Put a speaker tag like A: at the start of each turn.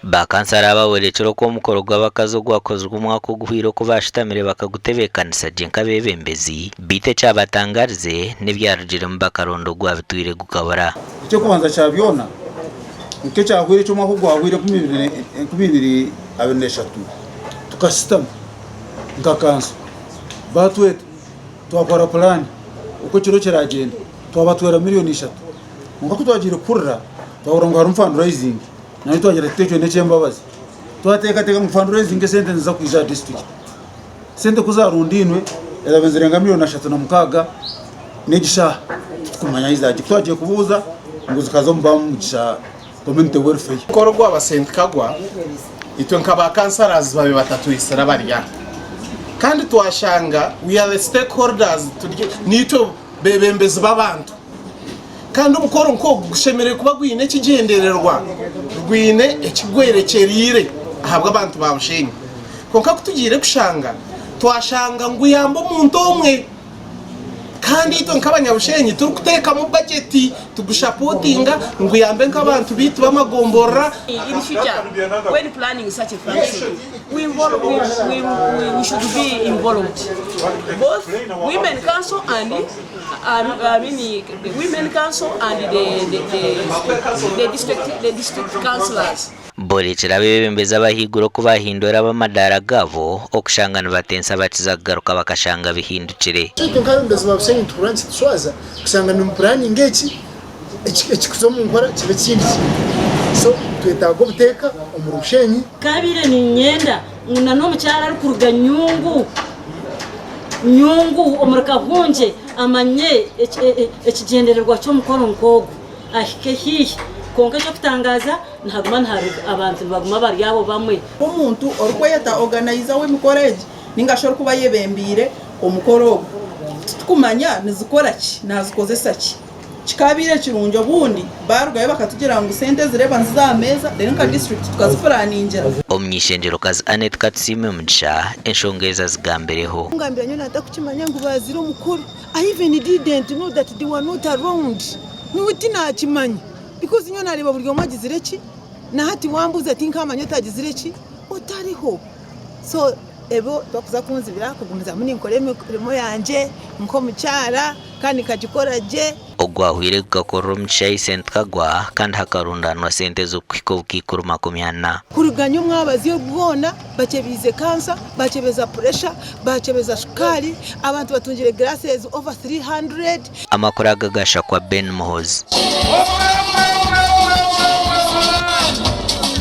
A: Ba kansara aba borekire oku omukoro gw'abakazi ogwakozirwe omwaka oguhweire oku baashutamire bakagutebeekanisa gye nk'abeebembezi beitu ekyabatangarize n'ebyarugiremu bakaronda ogwabitwire gukabura.
B: Eky'okubanza kya byona, nk'ekyahweire eky'omwaka ogwahweire 2023, tukashutama nka kanso baatweta twakora puraani oku ekiro kiragyende, twabatwera miriyoni ishatu. Kwonka ku twagiire kuhurira, twahurira ngu harimu fandurayizingi. Naitwe twagira tuti ekyo n'eky'embabazi. Twateekateeka ngu fundraising esente niziza kwija aha disiturikiti. Sente ku zaarundainwe ezaabaire nizirenga miriyoni 36 n'egi shaaha titurikumanya ahu zaagiire. Ku twagiire kubuuza ngu zikaza omu Bamugisha Community Welfare.
C: Omukoro gwa Basentikagwa itwe nka ba councillors babe batatwitsire abari aha kandi twashanga we are the stakeholders nitwe bebembezi b'abantu. Kandi omukoro nk'ogu gushemereire kuba gwine ekigyendererwa, gwine eki gwerekyereire ahabw'abantu ba Bushenyi. Kwonka ku tugiire kushanga, twashanga ngu guyamba omuntu omwe. Kandi itwe nk'abanyabushenyi turikuteekamu bajeti tugushapotinga ngu guyambe nk'abantu baitu b'amagomborora.
D: In future when planning such a function we, involve, we, we, we, we should be involved both women council and I mean, the women council and the, the, the, the district, the district councillors.
A: Borekire abeebembezi abahaiguru oku baahindura ab'amadaara gaabo okushanga nibatensa bakiza kugaruka bakashanga bihindukire.
E: Itwe nk'abeebembezi ba Bushenyi nituhurira nikituswaza kushanga nimupuraninga eki, ekikuza omu nkora kiba ekindi kintu. So nitwetaaga obuteeka omuri Bushenyi.
F: Nkabaire niinyenda ngu na n'omukyara arikuruga Nyungu, Nyungu omuri Kahungye amanye ekigyendererwa ky'omukoro nk'ogu ahike haihi. Kwonka eky'okutangaaza nihaguma niharuga abantu nibaguma bari abo bamwe.
G: Omuntu orikweyeta organiser w'emikoro egi ninga shi orikuba ayebembeire omukoro ogu titukumanya nizikora ki, nazikozesa ki. Kikaabaire kirungi obundi baarugayo bakatugira ngu sente ezi reeba niziza aha meeza reero nka disiturikiti tukazipuraningira.
A: Omuny'eishengyero-kazi Annet Katusiime Mugisha enshonga ezi azigambireho.
H: Kungambira nyowe natakukimanya ngu baazire omukuru I even didn't know that they were not around nyowe tinakimanya because nyowe nareeba buri omwe agizire ki nahati wambuuza tinkamanya otagizire ki otariho so Ebyo tibaakuza kunzibira kugumizamu ninkora emirimo yangye nk'omukyara kandi nkagikora gye.
A: Ogwahweire gukakorerwa omu kishaayi St Kagwa kandi hakarundaanwa sente z'okuhika obukaikuru 40.
H: Kuruga nyomwabazyo bwona bakyebiize kansa, bakyebeza puresha, bakyebeza shukaari, abantu batungire glasses over 300.
A: Amakuru aga gashakwa Ben Muhoozi.